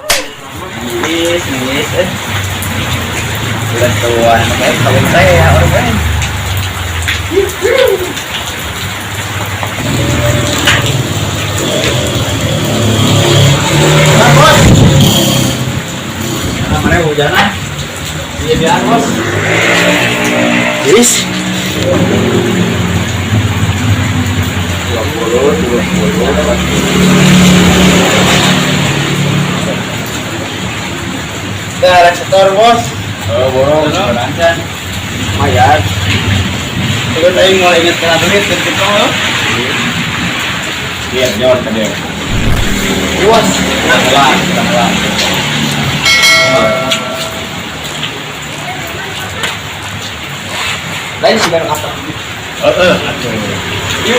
Nangis, nangis eh. Bulan tua, makanya kawin saya ya orang lain. Nah, bos. Nah, mana hujan ah? Iya biar bos. Is. 20, 20. Dah, rek setor, bos. Oh, borong, sekarang. Lumayan. Terus aing mulai inget kena duit dan gitu loh. Lihat jauh ke dia. Puas. Lah, kita lah. Lain sih kan apa? Heeh, atuh. Iya,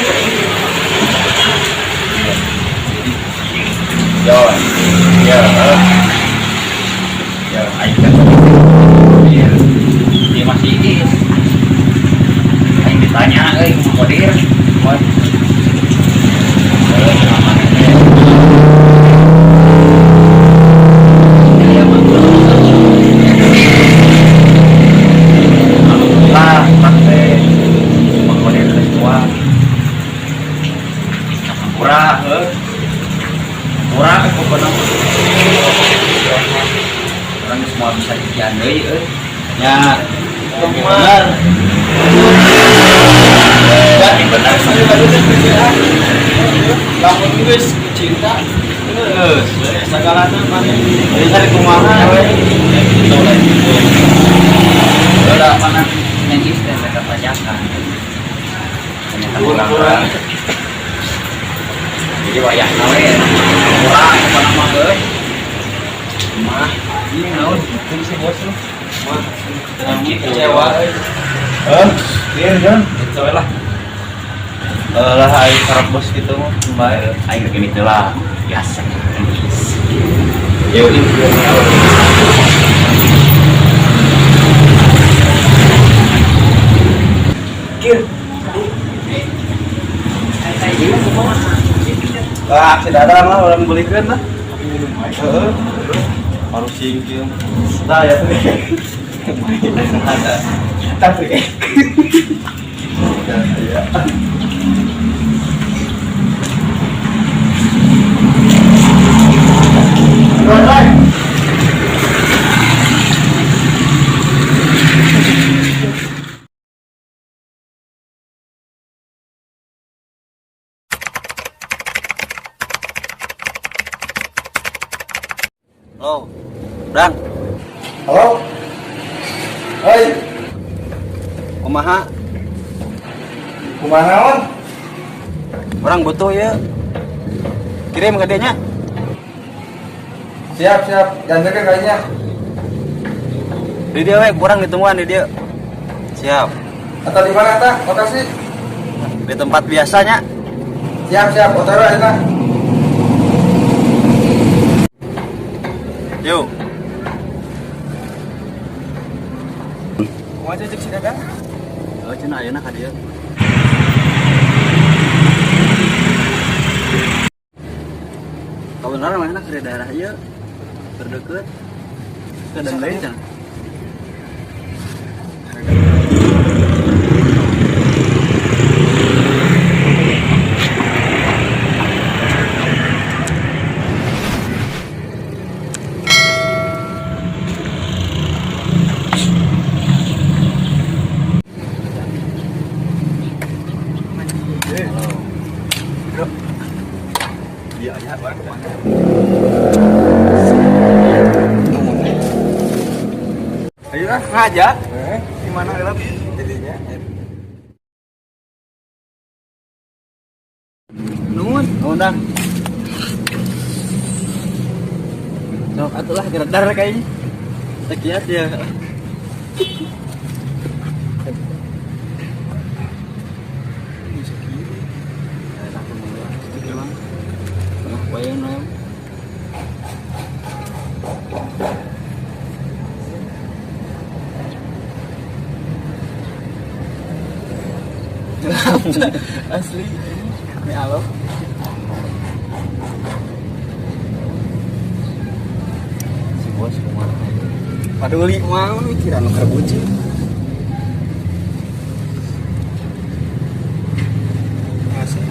John. Ya, ya, aing kan. Iya. Dia masih is. Aing ditanya euy kumaha kodir. Bos. Eh, kenapa teh? Iya, mah. Alhamdulillah, Pak teh. Mang Kodir geus tua. Hampura, heuh. Hampura pokona. Orang semua bisa dikian deui euy. Ya, benar. Berarti benar saya baru kerjaan. Lamun geus cinta, geus sagalana maneh. Jadi cari kumaha we. Ya gitu lah gitu. Udah mana nengis teh mereka tanyakan. Ternyata kurang. Jadi wayahna we kurang apa nama euy. Mah, Ini naon? itu sih bos lu. Mah, Gitu. kecewa euy. Eh, iya John. Kecewa lah. Lah aing karep bos gitu mah bae. Aing gini teh lah. Biasa. Yuk, Kir. Wah, si Dadang lah orang belikeun lah. Heeh. Baru singkil. Nah, ya tuh. Ada. Tapi ya. Halo. Dang, Halo. Hei, kumaha? kumaha naon? Orang butuh ya. Kirim ke dianya. Siap, siap. Jangan kayaknya. Di dia we, kurang ditungguan di dia. Siap. Atau di mana tah? Lokasi? Di tempat biasanya. Siap, siap. OTW eta. Yuk. Kumaha cek si Dadang? Oh, cenah ayeuna ka dieu. Kabeneran mana ke daerah ieu? Terdekat. Ke dan lain cenah. Iya, ya, barang kemana? Ayo lah, ngajak. Eh, Gimana gelap? jadinya. Nuhun, nuhun dang. Sok atuh lah geredar kayaknya. Tekiat ya. Asli ini alo. Si bos kumaha? Paduli mau mikiran nu keur bucin. Asli.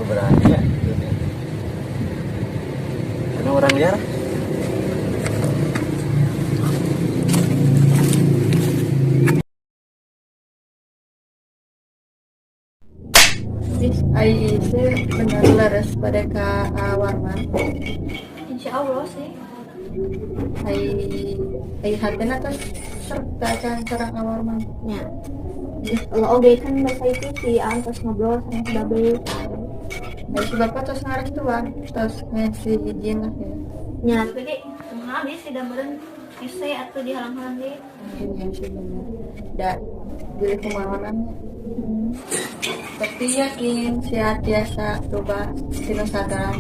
Berani ya, karena orang liar. Ai benar leres pada ka Warman. Insya Allah sih. Ai ai hatena tos serta can sareng Awarman. Ya. Kalau oge kan bahasa itu si Aan terus ngobrol sama si Babe. Ai si bapak tos ngarestuan, tos ngasih izin lah ya. Ya, tapi deh, kumaha habis sih meureun hese atuh dihalang-halang deh. Iya sih bener. Da jadi kumaha. Tapi yakin sia tiasa coba tina sadar.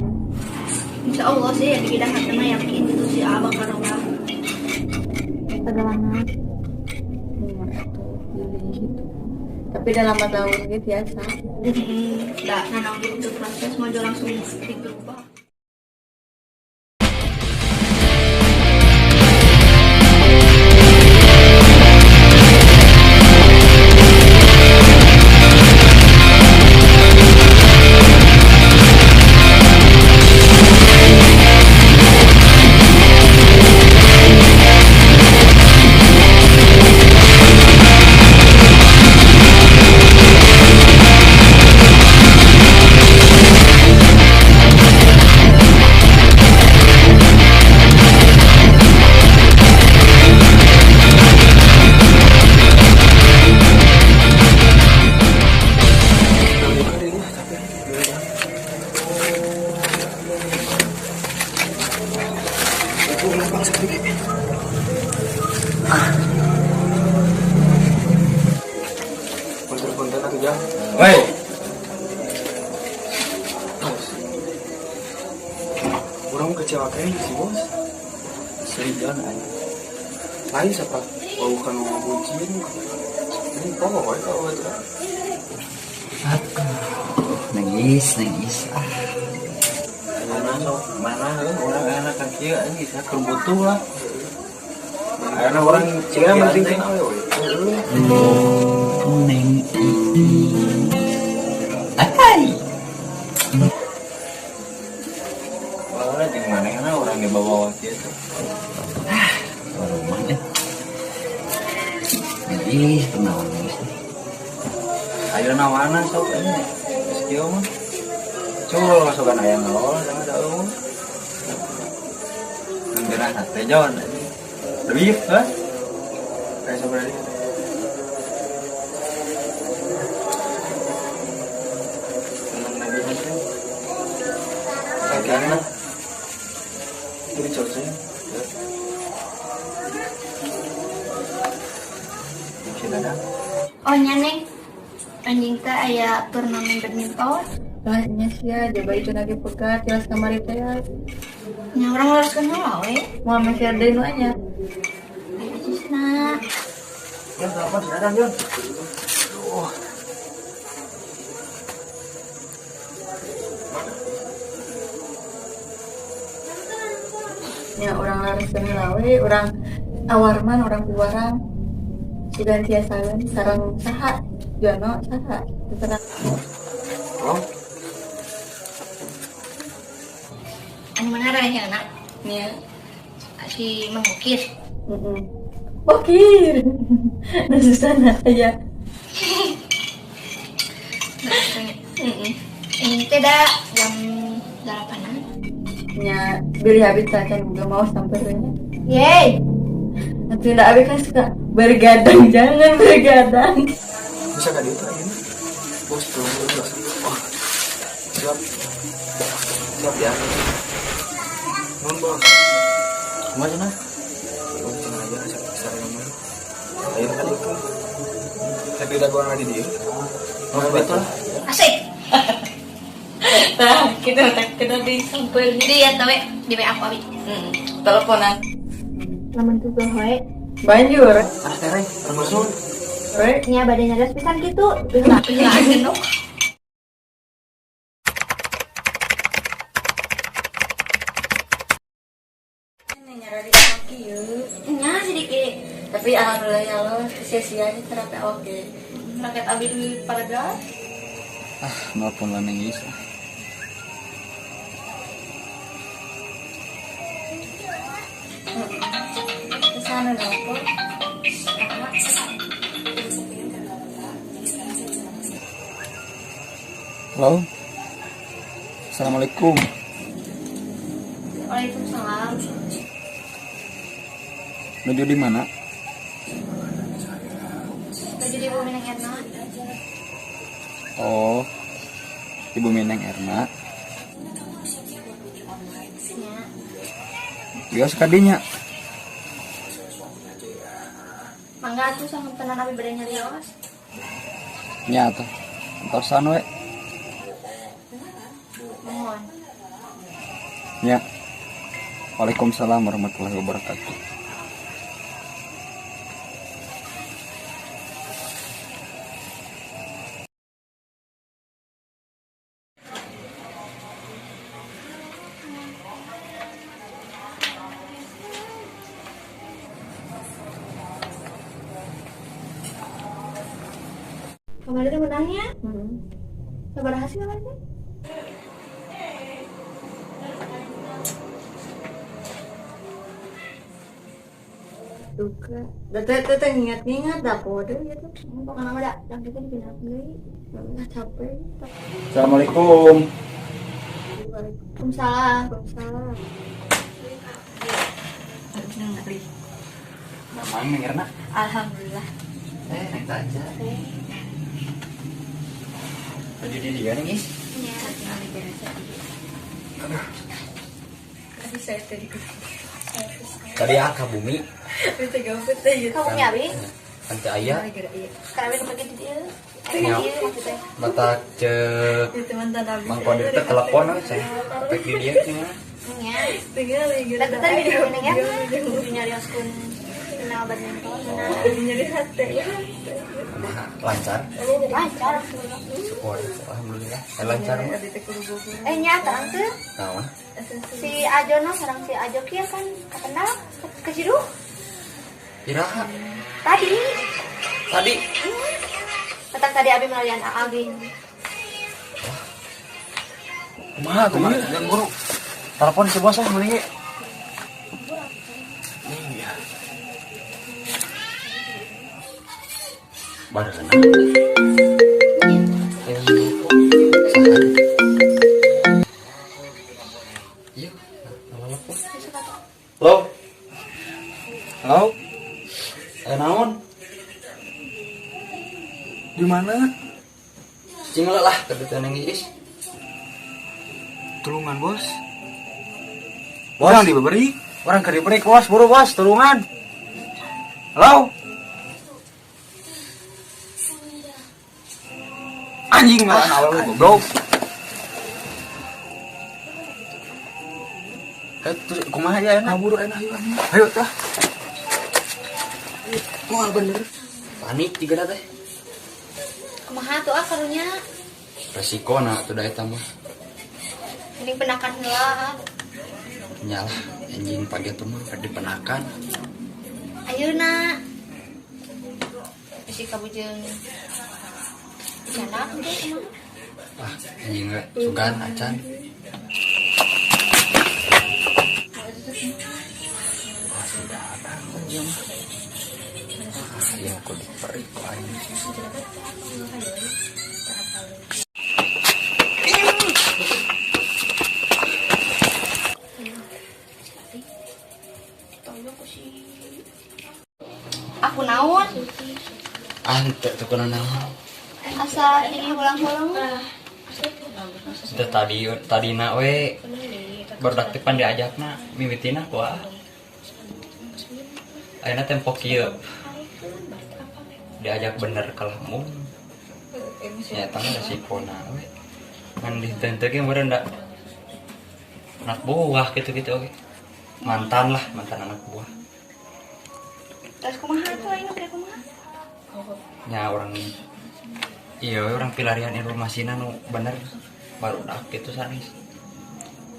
Insya Allah sih ya di hati mah yakin gitu si A bakal robah segalana. Atuh pilih gitu. Tapi dalam 4 tahun gitu biasa. Da, nah untuk proses mau langsung dirubah. Punten-punten atuh jang. Woi, Bos. Urang kecewa kayaknya si bos. Serius aing. Lain siapa? Oh, bukan mau bucin. Ini pokoknya kalau itu. Aduh, nangis, nangis. Ah. Mana sok, mana heuh urang anak kan kieu anjing bisa keur butuh lah. Karena orang cewek penting kan awewe. Neng Akai. Wah, jeung manehna urang dibawa kieu tuh. Ah, rumah deh. Nangis, kunaon nangis teh. Ayeuna mana sok ini? Geus kieu mah. Cul sogan aya ngalol jangan da eueuh. Ngeunah teh jon. Duit, hah? Kayak sebenarnya. Seneng nabihan teh. Kayaknya itu dicolosnya. Si Dadang. Oh nya neng, anjing teh aya turnamen badminton. Lah nya sia coba itu lagi pegat jelas kamari teh ya. Nya urang harus kenal we. Mau masih ada nu nya. Ayo cisna. Jon, telepon si Dadang, Jon. Oh, Nya urang laris heula we, urang Awarman, urang buaran. Sugan tiasaeun sareng saha? Jono saha? Terserah. Oh, Anu mana rahasiana? Nya. Si mengukir. Heeh. Bokir. Nah susah aya. Heeh. Ini teh da jam 8-an. Nya beli habis cacan juga mau sampeurnya. Yeay. Nanti ndak abi kan suka bergadang, jangan bergadang. Bisa gak diutar ini? Bos, tolong dulu, bos. Oh, siap. Siap ya. Nuhun, bos. Kumaha cenah? Oh, cenah aja, sare mah. Ayo kan itu. Tapi udah gua di dia. Oh, betul. Asik. Nah, kita tak kena di sampeurnya. Jadi ya tahu di WA aku abi. Teleponan. Lamun tuh hoe. Banjur. Ah, tereng, termasuk. We. Nya badannya nyarios pisan gitu. Heula heula. Nyarari kaki yuk. Nya sedikit. Tapi alhamdulillah ya Allah, sia-sianya terapi oke. Rakyat abi di paraga. Ah, nelpon lah Neng Is. Kesana nelpon. Halo. Assalamualaikum. Waalaikumsalam. Nuju di mana? Baju di bumi Neng Erna. Oh, Ibu Mineng Erna. Nya. Bios kadinya. Mangga atuh sama tenan abi bade nyarios. Nya atuh. Entosan we. Mohon. Nya. Waalaikumsalam warahmatullahi wabarakatuh. Kemarin teh menangnya. Sabaraha sih kemarin teh? Duka. Teteh teteh ngingat-ngingat dah kode gitu. Pokoknya mah da dang kita dipindah deui. Nggak capek. Assalamualaikum. Waalaikumsalam. Waalaikumsalam. Mamang Neng Erna. Alhamdulillah. Eh, naik aja. Baju di dia Neng Is. Nya. Tadi saya tadi Tadi ya ka bumi. Itu gabut teh gitu. Kamu nya abi? Ante aya Sekarang abi nu pagi di dieu. Nya. Di dieu maksudnya. Mata cek Itu mantan abi. Mang Kodir teh telepon we saya. Pek di dia cenah. Nya. Tinggal gitu. Dan tadi di bumi Neng Erna. Kudu nyarioskeun kenal badminton menang. Nyeri hati. Kumaha lancar? Lancar alhamdulillah. Syukur alhamdulillah. Eh, lancar mah. Abi teh kudu bobo. Eh nya terang teu Naon? si Ajono sareng si Ajo kieu kan kakenal ke Ciduh Iraha tadi. tadi. Tetap tadi abi melarian Aa ge. Kumaha kumaha Jangan buru. Telepon si bos ah mending ge. Iya. Barengan. Iya, telepon. Halo. Halo. Eh naon? Di mana? Cing lah tadi teh Neng Is. Tulungan, Bos. Bos. Orang diberi, orang keur diberi, bos, buru bos, tulungan. Halo. Anjing malah awal lu goblok. Eh, terus kumaha ya enak? Buru enak ayo anjing. Ayo tah. Moal bener. Panik juga teh. Kumaha tuh ah karunya Resiko na tuh da eta mah. mending penakan heula ah. Nyalah anjing pagi tuh mah rek dipenakan. Ayeuna bisi kabujeng janda teh kumaha? Ah, anjing we sugan acan. Wah, sudah datang anjing. Ah, ya aku diberi ku aing. Kunaon? Ah, teu teu kunaon. Asa jadi ulang-ulang. Sudah tadi tadina we barudak teh pan diajakna mimitina ku ah. Ayeuna tempo kieu. Diajak bener kalah mung. Nyata mah resikona we. Ngan dihenteu ge meureun da anak buah gitu-gitu oke. Mantan lah, mantan anak buah. Terus kumaha tuh ayeuna kayak kumaha? Nya urang iya we urang pilarian informasina nu bener barudak gitu sanes.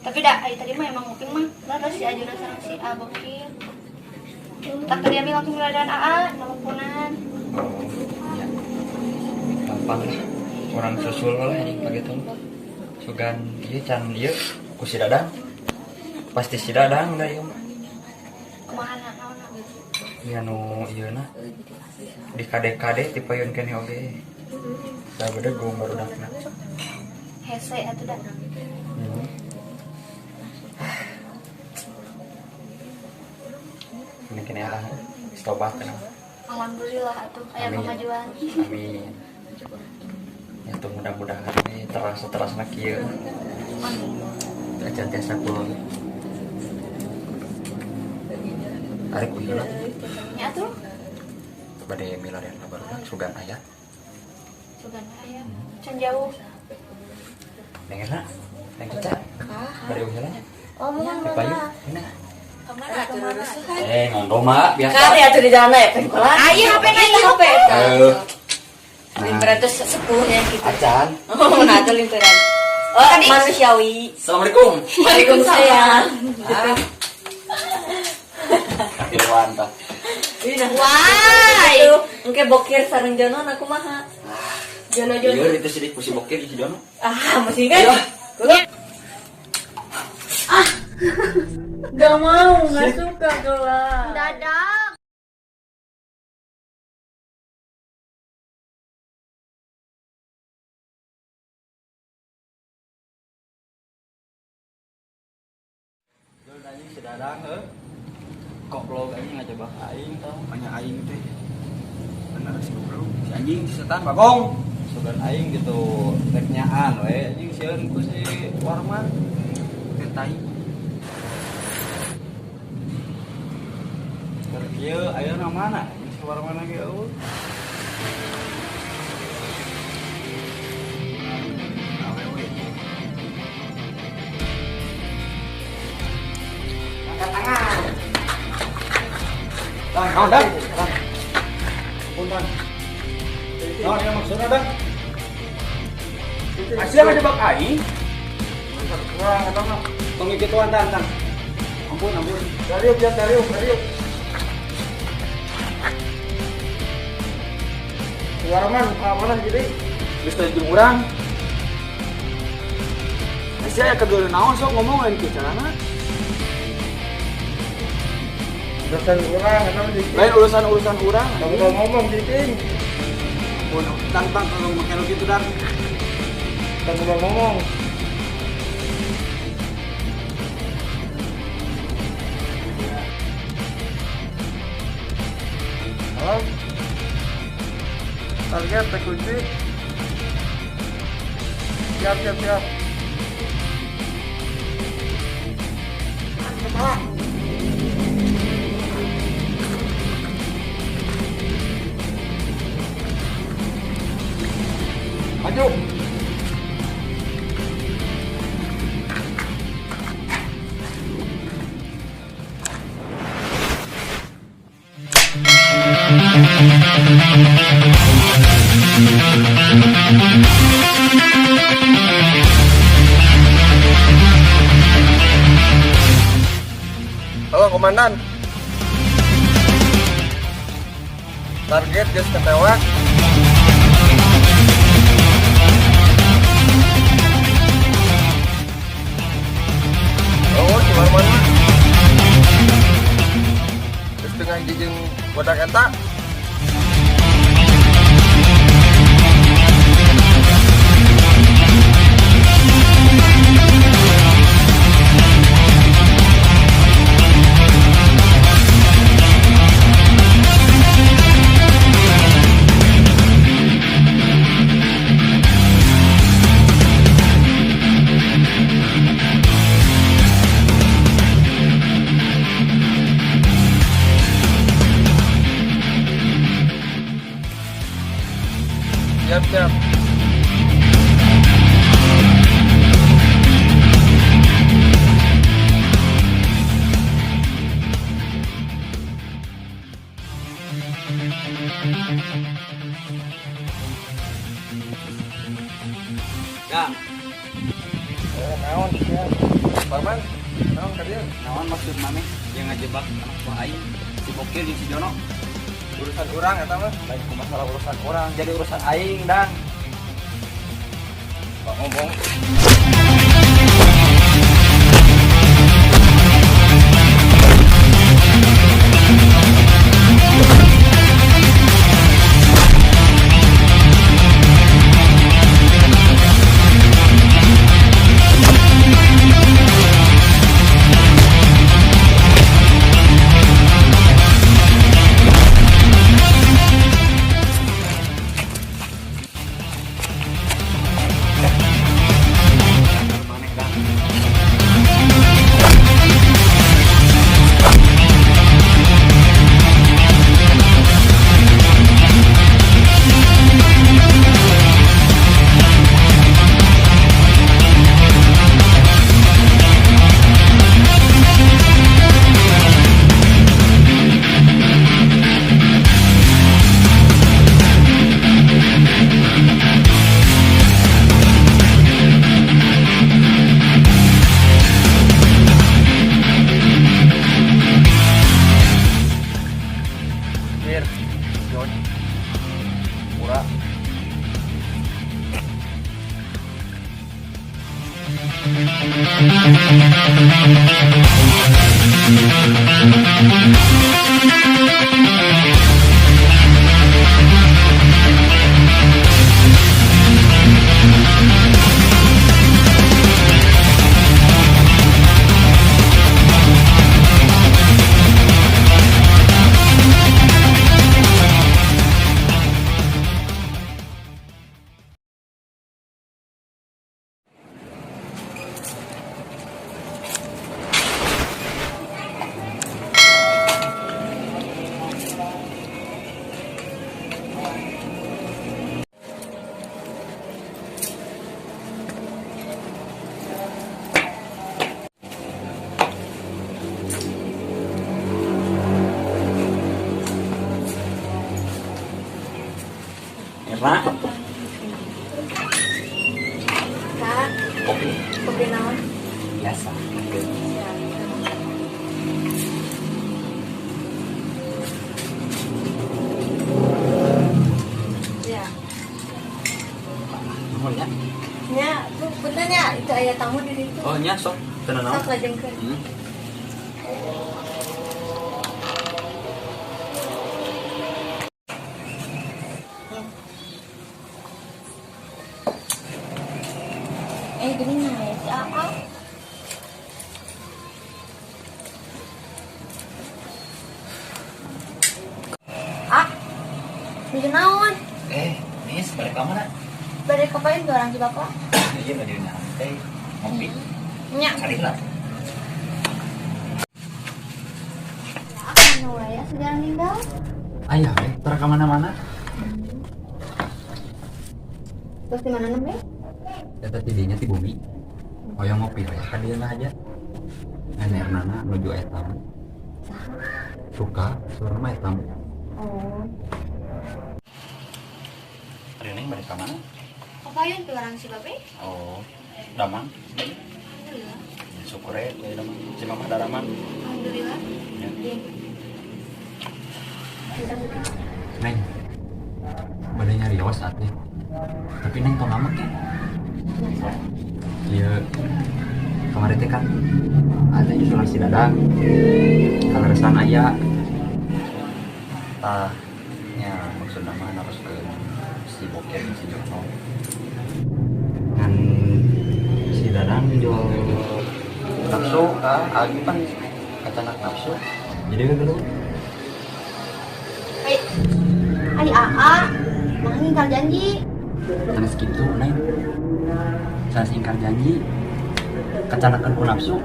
Tapi dah, ai tadi mah emang nguping mah. Lah terus si Ajuna sareng si A bokir. Tak tadi abi langsung milarian AA, nelponan. Oh, ya. Gampang lah. Urang susul lah anjing pagitu. Sugan ieu can ieu ku si Dadang. Pasti si Dadang da ieu mah. Kumaha na naon gitu. Ieu nu ieu na. Di KD-KD tipayun keneh oge. Da bedegong barudakna. Hese atuh da. Hmm. Ini kene ah, tobat kenapa? Alhamdulillah atuh aya Amin. kemajuan. Amin. Ya tuh mudah-mudahan ini terasa terasa kieu. Acan tiasa kula. Tarik uih lah. Nya atuh. Bade milarian barudak sugan aya. Sugan aya. Can jauh. Neng lah. Neng Caca. Bade uih lah nya. Oh, mun Di payung. Ini. Kemana tuh? Eh, ngomong mak biasa. Kan ya tuh di jalan ya pengkolan. Ayo HP na ieu HP. Eh. 510 nya gitu. Acan. Oh, nah itu limperan. Oh, manusiawi. Assalamualaikum. Waalaikumsalam. Irwan tah. Wah, itu engke bokir sareng jono aku mah. Jono jono. Iya, itu sidik ku si bokir si Jono. Ah, mesti kan. Gak mau, gak suka kelar. Dadah. Jol anjing si Dadang heuh. Goblok anjing ngajebak aing tau, hanya aing teh. Bener si goblok. Si anjing si setan bagong. Sugan aing gitu rek nyaan we anjing sieun ku si Warman. Teh tai. Keur kieu ayeuna mana anjing si Warman ge eueuh. Awewe. Angkat tangan. Tang, naon, Dang? Tang. Ampun, Tang. Naon ieu maksudna, Dang? Asia ngajebak aing. Kurang eta mah. Tong kituan, Tang, Tang. Ampun, ampun. Dariuk ya, dariuk, dariuk. Warman, ka mana jadi? Geus teh jeung urang. Asia ya kedua naon sok ngomong lain kieu carana. Urusan urang eta mah cicing. Lain urusan-urusan urang. Kamu mau ngomong cicing. Ampun, Tang, Tang, kalau make lu kitu, Dang. Kamu mau ngomong. Halo. Target terkunci. Siap, siap, siap. Kepala. Maju. Halo komandan. Target geus ketewak. Oh, si Warman mah. Geus tengah hiji jeung bodak eta. Siap, siap. Ya. Eh, naon siap. Parman, naon ka dieu? Naon maksud maneh yang ngajebak anak buah aing, si Bokir jeung si Jono? Urusan urang eta mah. Lain ku masalah urusan orang, jadi urusan aing dang. Pak ngomong. Maneh dang. Mir, Jon. Pura. Mirna, Kak, Kopi kopi naon? biasa. Siap. Ya. Nuhun ya. Nya, tuh punten nya itu aya tamu di ditu. Oh nya sok teu naon. Sok lajengkeun. Hmm. Eh, gini nah, si AA. Ah, nuju naon? Eh, Nis, balik ka mana? Bade kapain tuh orang jebak lah. Iya, bade nyantai, ngopi. Nya. Cari lah. Aku nu ya sejarah ninggal. Ayah, eh, tara ka mana-mana. Terus di mana nembe? Eta tidinya ti bumi. Hoyong ngopi we ka dieu aja. Ngan nuju aya tamu. Suka, suara mah aya tamu. Oh. Ari Neng balik ka mana? Kapain tuh orang si babe? Oh, damang. Alhamdulillah. Ya, syukur ya, ya damang. Si mama daraman. Alhamdulillah. Ya. Iya. Neng, bade nyarios atuh. Tapi Neng tong ngambek ya. Iya, kemarin teh kan ada nyusulan si Dadang. Kaleresan aya. Tah, nya maksudna mah naroskeun si Bokir jeung si Jono. Ngan si Dadang jual nafsu ah, agi pan kacanak nafsu. Jadi we geluh. Ai, ai AA, mah ngingkar janji. Sanes kitu, Neng. Sanes ingkar janji. Kacanakeun ku nafsu.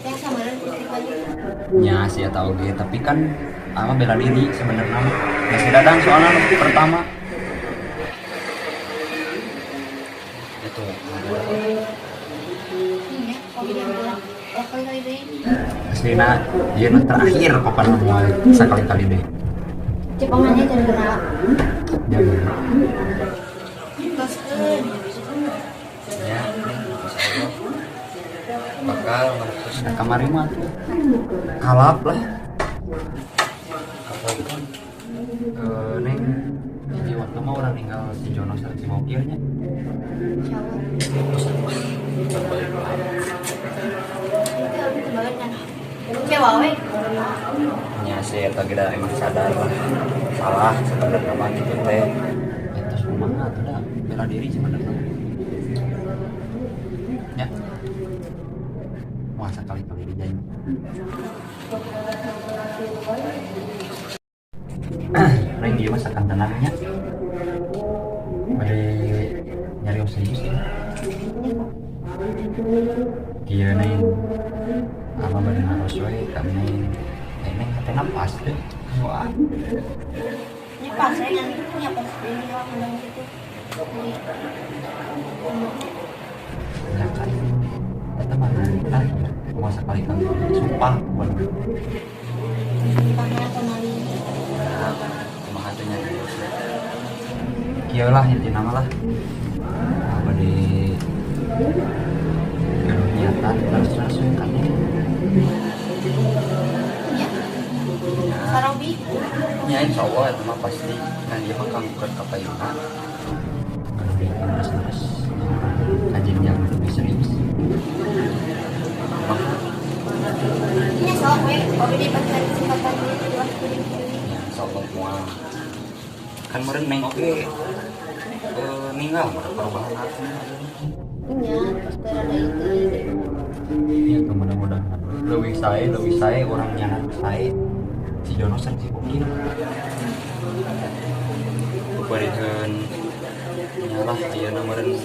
Yang samaran istri balik. Nya sih eta oge, tapi kan ama bela diri sebenarnya mah. Ya si Dadang soalnya nu pertama. Oh, kali-kali deui. Aslina ieu nu terakhir pokona moal sakali-kali deui. Cepongannya jangan kena. Jaga. Gaskeun. Ya, Neng, insyaallah bakal ngeretus kamari mah tuh kalap lah. Apalagi kan Neng hiji waktu mah urang ninggal si Jono sareng si Bokir nya. Insyaallah. Terus balik lah. Itu abi kembali kan. Kecewa we. Nya sih eta ge da emang sadar lah salah sebenarnya mah gitu teh. Eta kumaha atuh da bela diri sebenarnya. Ya. Wah, sekali-kali dijain. Neng ieu mah sakantenan nya. Bade nyarios serius ya. Kieu Neng. Ama bade naros we ka Neng. Eh, Neng hatena pas teh. Wah. Nya pas we ngan nya pas deui lah ngundang gitu. Ya kan. Eta mah terakhir. Mau sekali-kali sumpah bener. Sumpahna kemari. Nah, kumaha teh nyarios we. Kieu lah intina mah lah. Bade gaduh niatan terus-terus we ka Neng. Nya. Sarobi. Ya insya Allah itu mah pasti. Nah dia mah kanggo keur ka payuna. Gaduh niatan terus-terus ka jenjang lebih serius. Kumaha? Nya sok we, abi dipasang kesempatan deui di waktu deui. Ya insya Allah moal. Kan meureun Neng oge ninggal meureun perubahan hati. Nya, terus teh rada ieu teuing. Iya tuh mudah-mudahan. Leuwih sae urang nyana sae. Si Jono sareng si Bokir. Beureun nyalah ayeuna meureun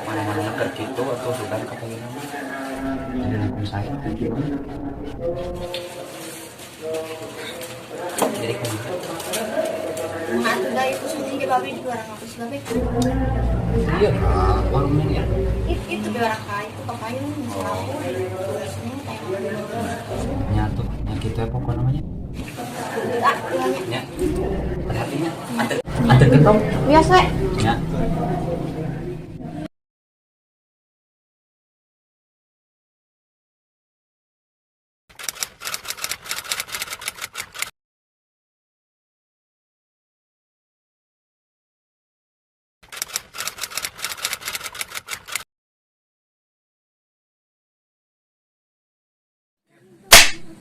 mana-mana keur kitu atuh sugan ka payuna mah. Jadi langkung sae kan kieu. Jadi kumaha? Kumaha atuh da ieu khusus ge babe di barang aku sih babe. Iya, warung Neng ya. Itu di barang ka itu ka payun aku. Seneng teh. Nya tuh, nya kitu ya pokokna mah nya. Ah, nya. Nya. Hati-hati nya. Anter anterkeun tong. Biasa we. Nya.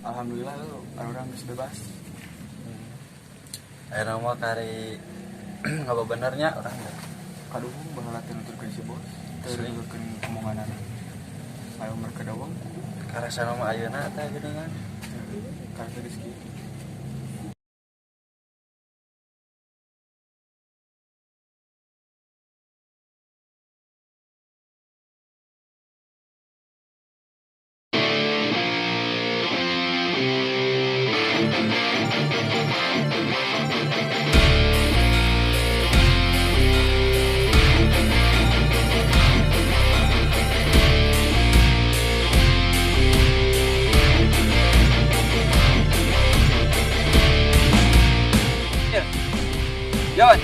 Alhamdulillah lu orang geus bebas. Ayeuna mah kari ngabenernya urang. Kaduh baheula teh nuturkeun si bos, teu nuturkeun omonganana. Ayo mereka dawang. Karasana mah ayeuna teh geuningan. Karasa geus kieu. Jon.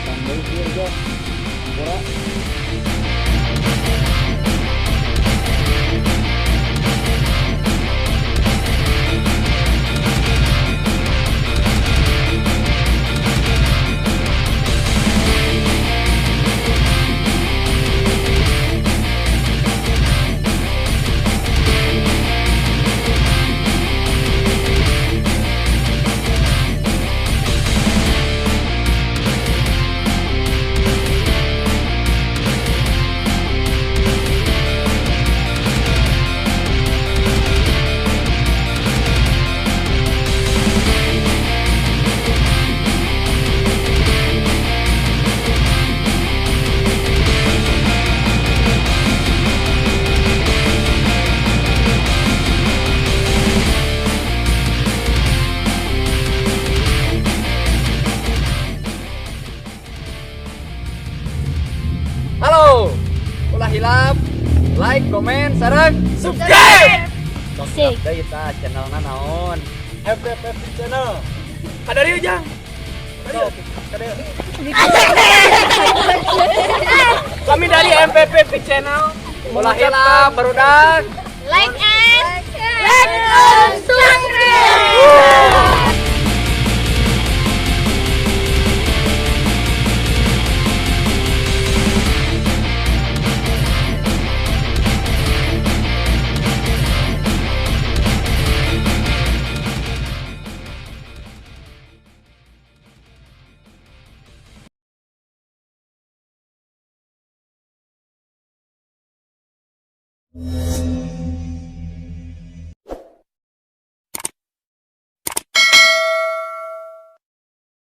Pandai Like, komen, sareng Subscribe. Asik. Deui tah channelna naon? FFF channel. Kadarieu jang. Kami dari MPPP Channel. Ulah hilap barudak. Like and subscribe.